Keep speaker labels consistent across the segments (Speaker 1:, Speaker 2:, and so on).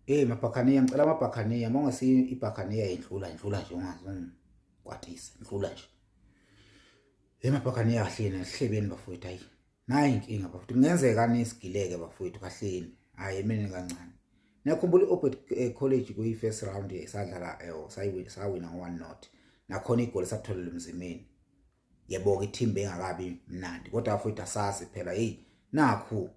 Speaker 1: Hey mabhakhaniya, ngicela amabhakhaniya, uma ungasiyo ibhakhaniya indlula, indlula nje, ungazi ndlula nje. Hey mabhakhaniya, kahleni hlebeni bafowethu, hayi nayi inkinga bafowethu, kungenzeka nisigileke bafowethu, kahleni, hayi mina kancane. Niyakhumbula i-Orbit College kuyi-first round sadlala, sawina ngo-1-0, nakhona igoli satholela emzimeni. Yebo-ke ithimba engakabi mnandi, kodwa bafowethu asazi phela, hey nakhu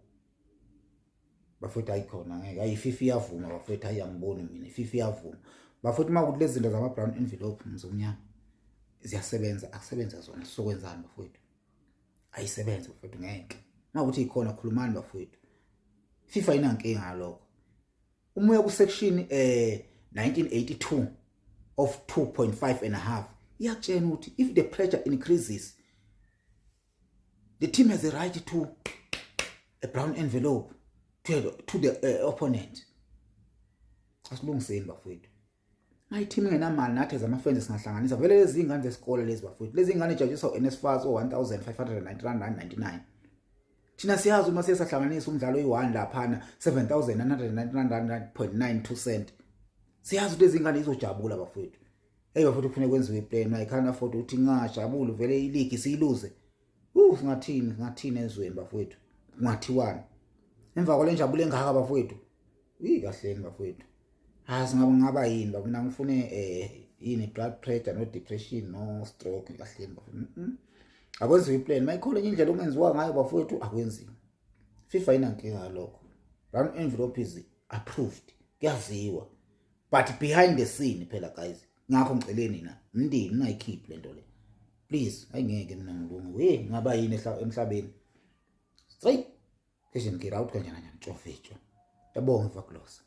Speaker 1: bafowethu, ayikhona ngeke, ayi FIFA iyavuma bafowethu, ayi angiboni mina, iFIFA iyavuma bafowethu. Uma kuthi lezi zinto zama-brown envelope mzomnyama ziyasebenza, akusebenza zona, sizokwenzani bafowethu? Ayisebenze bafowethu, ngeke. Uma kuthi ikhona, khulumani bafowethu, FIFA inankinga ngalokho. Uma uya ku-section 1982 of 2.5 and a half, iyakutshena ukuthi if the pressure increases, the team has a right to a brown envelope to the opponent. Asilungiseni bafowethu, mayi team ingenamali, nathi as ama-fans singahlanganisa vele. Lezi ingane zesikole lezi bafowethu, lezi ingane ejajiswa u-NSFAS o-1599.99, thina siyazi uma siye sahlanganisa umdlalo oyi-1 laphana 7999.92 cent, siyazi ukuthi lezi ingane izojabula bafowethu. Hey bafowethu, kufanele kwenziwe i-plan. I can't afford ukuthi ngingajabuli vele, iligi siyiluze. Singathini, singathini ezweni bafowethu? Kungathiwani emva kwale njabulo engaka bafowethu? Uyi kahleni bafowethu, ha singabe ngaba yini ba mina ngifune yini, blood pressure, no depression, no stroke, kahleni bafowethu. Akwenziwe i-plan, mayikhona enye indlela okungenziwa ngayo bafowethu, akwenziwe. FIFA inankinga lokho, brown envelope is approved, kuyaziwa, but behind the scene phela guys. Ngakho ngicele nina mndeni ningayikhiphi lento le please. Ayingeke mina ngilunge we, ngaba yini emhlabeni? Straight Vision, get out kanjani kanjani, tshofetsho. Yabonga Vaglosa.